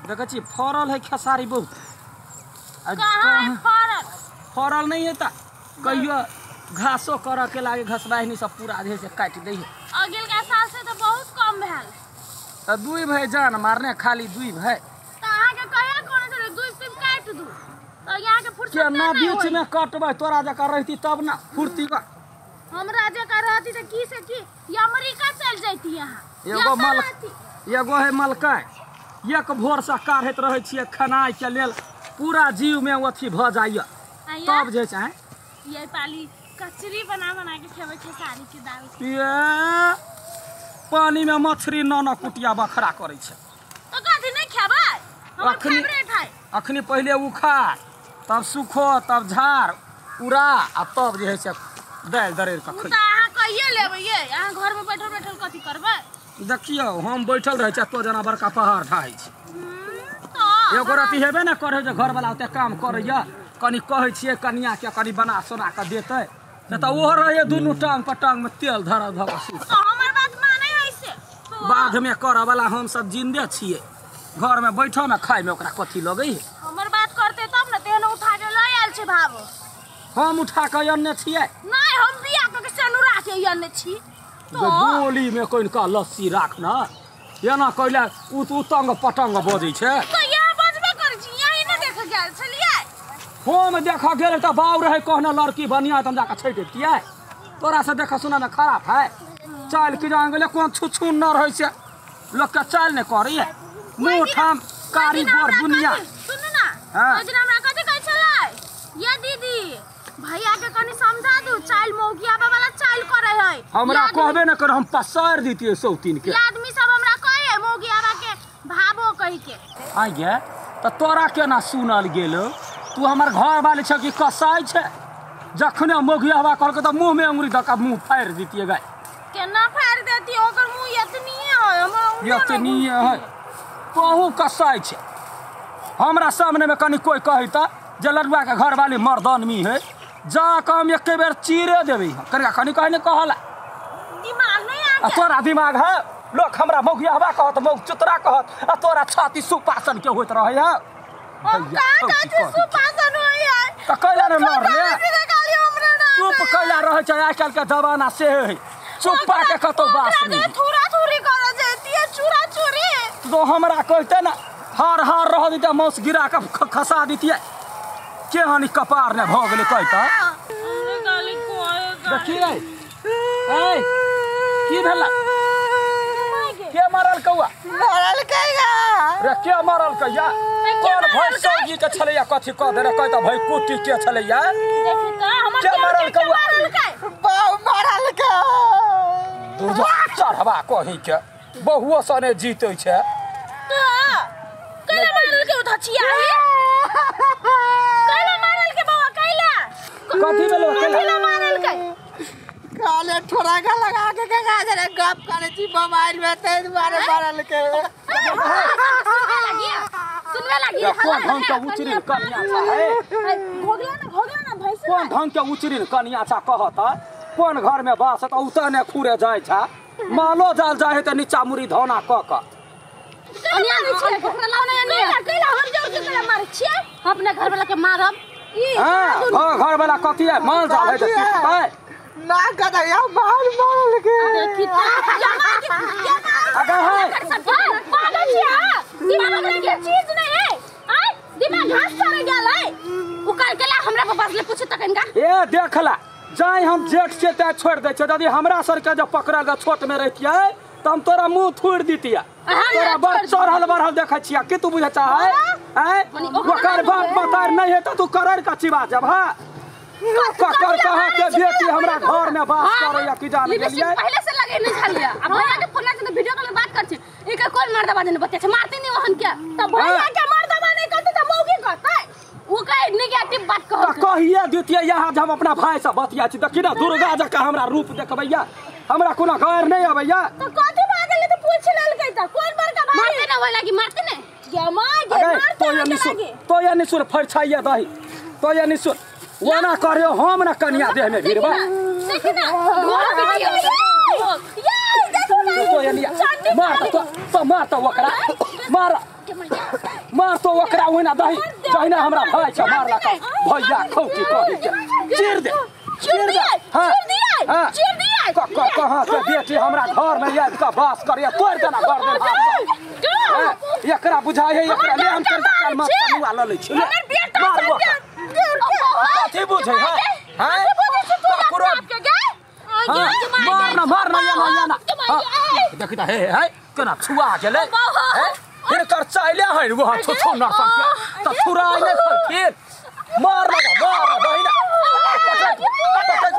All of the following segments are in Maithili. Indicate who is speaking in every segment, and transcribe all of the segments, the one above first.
Speaker 1: देखै छी फड़ल है खेसारी बहुत।
Speaker 2: कहाँ है फड़ल?
Speaker 1: फड़ल नहीं है त कहियो घासो करऽ के लागे घसबाहिनी सब पूरा जे से काटि दै है।
Speaker 2: अगिलका साल से तो बहुत कम भेल।
Speaker 1: त दुई भाई जान मारने खाली दुई भाई।
Speaker 2: त अहाँ के कहिया कोने छलै दुई तीन काटि दू त यहाँ के फुर्सत
Speaker 1: केना
Speaker 2: नहि
Speaker 1: बीच
Speaker 2: होई।
Speaker 1: में कटबै तोरा जकाँ रहती तब ना फुर्ती का।
Speaker 2: हमरा जकाँ रहती त की से की ये अमेरिका चल जैती यहाँ।
Speaker 1: एगो मल एगो है मलकाय एक भोर से काढ़ैत रहै छियै खेनाइ के लेल पूरा जीव में अथी भऽ जाइए तब जे छै।
Speaker 2: ये पाली कचरी बना बना के खेबै खेसारी के दाल।
Speaker 1: ये पानी में मछली नाना कुटिया बखरा करै छै।
Speaker 2: तो कथी नहीं खेबै? हमर फेवरेट है।
Speaker 1: अखनी पहिले उखाड़ तब सुखो तब झाड़ उड़ा आ तब जे है से दालि दरैर के
Speaker 2: उ
Speaker 1: खै।
Speaker 2: त अहाँ कहिए लेबै ये अहाँ घर में बैठल बैठल कथी करबै?
Speaker 1: देखियौ हम बैठल रहै छी तो जना बड़का पहाड़ ढाहै छै।
Speaker 2: तो
Speaker 1: एगो रति हेबे ने करै जे घरवाला ओते काम करैया कनि कहै छियै कनिया के कनि बना सोना के देतै नहि तऽ ओहो रहैया दुनू टांग पर टांग में तेल धरल धऽ कऽ सुतल।
Speaker 2: तो हमर बात मानै है से तो
Speaker 1: बाध में करऽ वाला हम सब जिंदे छियै घर में बैठो में खाय में ओकरा कथी लगै है?
Speaker 2: हमर बात करते तब न तेहन उठा के लऽ आयल छै भाव।
Speaker 1: हम उठा के अनने छियै?
Speaker 2: नहीं हम बियाह कऽ के सेनुरा के अनने छी।
Speaker 1: जे बोली में कनिका लस्सी राख न एना कैला उतंग पटंग बजै छै।
Speaker 2: तो यहाँ बजबे करै छी यही ने देख गेल छलियै।
Speaker 1: हम देखऽ गेल तऽ बाउ रहै कहने लड़की बढ़िया तऽ हम जाकऽ छठि अबितियै। तोरा से देखऽ सुनऽ में खराब है चालि की जान गेलै कोन छुछुन न रहै छै लोक के चालि नहि करैया मुँह ठाम कारी गोर दुनिया।
Speaker 2: सुनू ना
Speaker 1: हाँ।
Speaker 2: ओहि दिन हमरा कथी कहै छलै ये दीदी भैया के कनि समझा दू चालि मौगियाबा वाला चालि करै है।
Speaker 1: हमरा कहबे न कर हम पसारि दितियै सौतीन के।
Speaker 2: ये आदमी सब हमरा कहे मौगियाबा के भाबो कहि के।
Speaker 1: आइ गे तऽ तोरा केना सुनल गेल? तू हमर घर वाली छ कि कसाई छै? जखने मौगियाबा कहलकै तऽ मुँह में अंगुरी दऽ कऽ मुँह फाड़ि दितियै गाय।
Speaker 2: केना फाड़ि देती? ओकर मुँह एतनिए है हमर अंगुरी
Speaker 1: एतनिए है। कहूँ कसाई छै। हमरा सामने में कनि कोइ कहै तऽ जे लडुआ के घर वाली मर्दानमी है जा कऽ हम एके बेर चीरे देबै। कनिका कनि कहै नहि कहला
Speaker 2: दिमाग नहीं
Speaker 1: आ तोरा दिमाग है? लोक हमरा मौगियाबा कहत मौग चुतरा कहत आ तोरा छाती सुपासन के होइत रहै है।
Speaker 2: हम कहाँ कहै छी सुपासन होइ है?
Speaker 1: तऽ कैला ने लड़ले चुप कैला रहै छै आइ काल्हि के जमाना से है चुप्पा के कतौ बास नहि।
Speaker 2: थूरा थूरी करऽ जैतियै चूरा चूरी।
Speaker 1: तो हमरा कहते ना हार हार रह दिते मौस गिरा के खसा दितियै केहन कपार ने भऽ गेलै कहता। देखियै ऐ की भेला? के मारल कौआ?
Speaker 3: मारल कैया
Speaker 1: रे के मारल कैया? कोन भाई सौजी के छलैया कथी कह दे रे कहता भाई कुटी के छलैया?
Speaker 2: देखी त हमर
Speaker 1: के मारल कौआ?
Speaker 3: बाऊ मारल के
Speaker 1: दुर्जा चढ़वा कही के बहुओ सने जीतै छै।
Speaker 2: तो कैला मारल के उठा छिया हे? कैला मारल के बौआ कैला?
Speaker 1: कथी भेलो
Speaker 2: कैला मारल के?
Speaker 3: काले ठोरा का लगा के का जरा गप करे छी मोबाइल में ते दुआरे मारल के।
Speaker 2: सुनवे लागी
Speaker 1: कोन ढंग के उचरिन कनिया छा है?
Speaker 2: घोगला ना घोगला ना भैंस
Speaker 1: कोन ढंग के उचरिन कनिया छा कहत कोन घर में बास त उतने ने खुरे जाय छा मालो जाल जाय है त नीचा मुरी धौना क क
Speaker 2: कनिया नहीं छै ओकरा लाओ ना कैला कैला हम जोर के कैला मारै छियै?
Speaker 4: हम अपने घर वाला के मारब।
Speaker 2: ई
Speaker 1: हां घर वाला कथी है माल जाल है त पिटतै
Speaker 3: ना गदया मार मारल के।
Speaker 4: देखी त
Speaker 1: अगर है
Speaker 2: पागल छियै दिमाग में के चीज नहीं है आय दिमाग घास चढ़ गेल है।
Speaker 4: उ कल केला हमरा पर बसले पूछ त कनिका।
Speaker 1: ए देखला जाय हम जेठ से ते छोड़ दै छै यदि हमरा सर के जब पकड़ल के छोट में रहितियै त हम तोरा मुंह थुड़ दितियै। तोरा बड़ चढ़ल बढ़ल देखै छियै की तू बुझै चाहै आय? ओकर बाप मतार नहीं है त तू करड़ का चिबा जब हां ककर कहा के बेटी हमरा घर में बास करैया की जान गेलियै?
Speaker 4: पहले से लगे नहीं छलिया आ भैया के फोन से वीडियो कॉल में बात कर छी एकर कोन मर्दबा ने बतिया छै मारते नहीं ओहन के
Speaker 2: त भैया के मर्दबा नहीं कहते त मौगी कहतै
Speaker 4: उ कहे नेगेटिव बात कह
Speaker 1: त कहिए दितियै यहाँ जे हम अपना भाई से बतिया छी। देखी ना दुर्गा जकाँ हमरा रूप देखबैया हमरा कोनो गैर नहीं अबैया।
Speaker 2: त कथी भऽ गेलै त पूछ लेलकै त कोन बड़का भाई
Speaker 4: मारते ना होय लागी मारते ने
Speaker 2: गे माय गे मारते
Speaker 1: तो ये निसुर तो ये निसुर फरछाइया दही तो ये निसुर ओना करियो हम ना कनिया देह में भिड़बा।
Speaker 4: देखी ना
Speaker 2: ये देखो ना
Speaker 1: तो ये मार तो मार तो ओकरा मार। मार तो ओकरा ओहिना दही जहिना हमरा भाई छ मारला का भैया खौकी कहि के चीर दे
Speaker 2: चीर दे
Speaker 1: हां
Speaker 2: चीर दिए
Speaker 1: हां
Speaker 2: चीर दिए
Speaker 1: क क कहां के बेटी हमरा घर में आबि के वास करिया तोड़ देना घर दे हाथ से। एकरा बुझाइ है एकरा ले हम तनिका काल मार नुआ ल लै छी ले।
Speaker 2: हमर बेटा
Speaker 1: मार
Speaker 2: सब
Speaker 1: ओकरा। कथी बुझै है हैं ककरो हाँ, मार ना मार ना या ना या ना हाँ, देखी त हे हे केना छुआ गेलै हैं हिनकर चाइले है वो छो छो ना सब के त छुराइ नै खैथिन मार लगा मार बहिना पटक पटक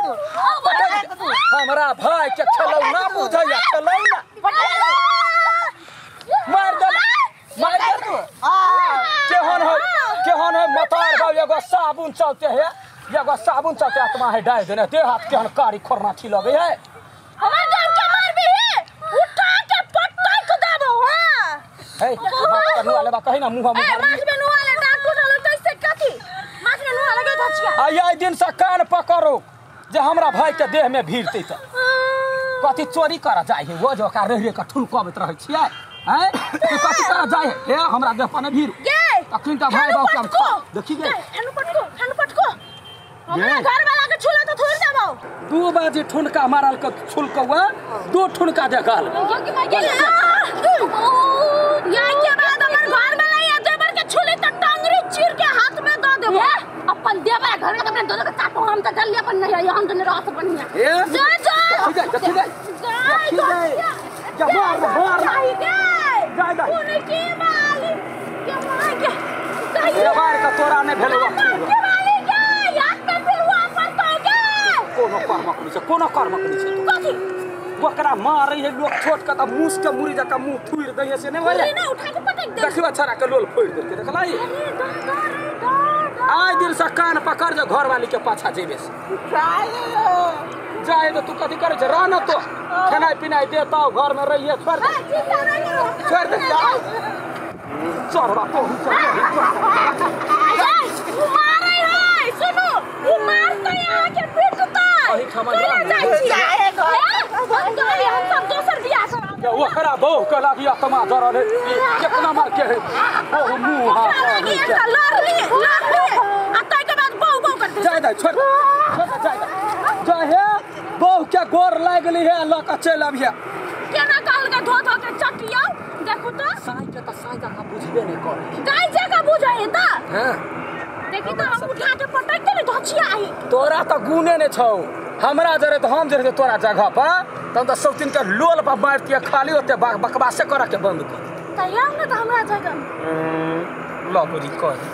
Speaker 1: पटक हमरा भाई के खेलौना बुझैया खेलौना मार दे मार दे तू केहन है मतार बाबू एगो साबुन चलते है एगो साबुन चलते आत्मा है डाल देने देह हाथ केहन कारी खोरनाठी लगे है
Speaker 2: हमर देव के मारबी है उठा के पटक देबो हां
Speaker 1: हे माथ पर नुआ लेबा कही ना मुंह
Speaker 2: ए
Speaker 1: मुंह
Speaker 2: माथ में नुआ ले डांट टूटल त से कथी माथ में नुआ लगे धचिया
Speaker 1: आ आई दिन से कान पकड़ो जे हमरा भाई के देह में भीड़ते त कथी चोरी कर जाय है वो जो का रह रह के ठुनकबैत रहै छियै हैं तू कथी कर जाय है हे हमरा देह पर नै भीड़
Speaker 2: गे
Speaker 1: तखन त भाई बाबू के हम खा देखी गे
Speaker 2: हेनु पटको हेनु पटको हमरा घर वाला के छुले त थोड़ देबो
Speaker 1: दू बाजी ठुनका मारल के छुलकौआ दू ठुनका दे गाल
Speaker 2: या के बाद हमर घर वाला या देवर के छुले त टांगरी चीर के हाथ में द देबो
Speaker 4: अपन देवर घर में अपने दोनों के चाटो हम त जल्दी अपन नहीं है हम तो नहीं रह बढ़िया
Speaker 1: ए
Speaker 2: जा जा
Speaker 1: देखी जाय देखी जाय देखी जाय जा मार मार
Speaker 2: जा
Speaker 1: जाय जाय
Speaker 2: कोने के माली के मां के
Speaker 1: देवर के तोरा नै भेलौ
Speaker 2: के माली के याद पे फिर हुआ पर तो के
Speaker 1: कोनो कर्मक नहि छै कोनो कर्मक नहि छै
Speaker 2: कथी
Speaker 1: ओकरा मारै है लोक छोट के त मूस के मुरी जका मुंह थुरि दै है से नहि होइए
Speaker 2: ना उठा के पटक दे
Speaker 1: देखियो छड़ा के लोल फोड़ि देलकै देखलाई
Speaker 2: अरे दा दा रे दा दा
Speaker 1: आइ दिन से कान पकड़ जे घरवाली के पाछा जेबे से जाए तो तू कथी करै छै रह न तो खेनाइ पिनाइ देतौ घर में रहिए छोड़ दे
Speaker 2: चिंता नहीं करो
Speaker 1: छोड़ दे चढ़बा तोहू चढ़
Speaker 2: उ मारै है सुनो उ मारतै अहाँ के पीटतै
Speaker 1: अही ठमन
Speaker 2: कैला
Speaker 1: रह।
Speaker 2: जाइ छियै हम कहलियै हम सब दोसर बियाह कराब
Speaker 1: ओकरा बहु के लागी आत्मा जरल है कितना मार के है बहु मुंह हाथ
Speaker 2: ओकरा लागी एकटा लड़ली लड़ली आ ताहि के बाद बहु बहु करतै
Speaker 1: जाय दे छोड़ छोड़ दे, जाय दे जाय हे बहु के गोर लागली है लऽ के चलि अबिहे
Speaker 2: केना कहलकै धो धो के चटियौ देखू त
Speaker 1: साँइ के तऽ साँइ जकाँ बुझबे नहि करै
Speaker 2: गाय जकाँ बुझै है त
Speaker 1: हैं
Speaker 2: देखी त हम उठा के पटक देली धचिया आई
Speaker 1: तोरा तऽ गुणे नहि छौ हमरा जरे तऽ हम जरे तोरा जगह पर तब तऽ सब दिन के लोल पर मारतियै खाली ओते बकवासे करऽ के बंद कर
Speaker 2: त आउ ने त हमरा जगह
Speaker 1: लऽ गोरी कह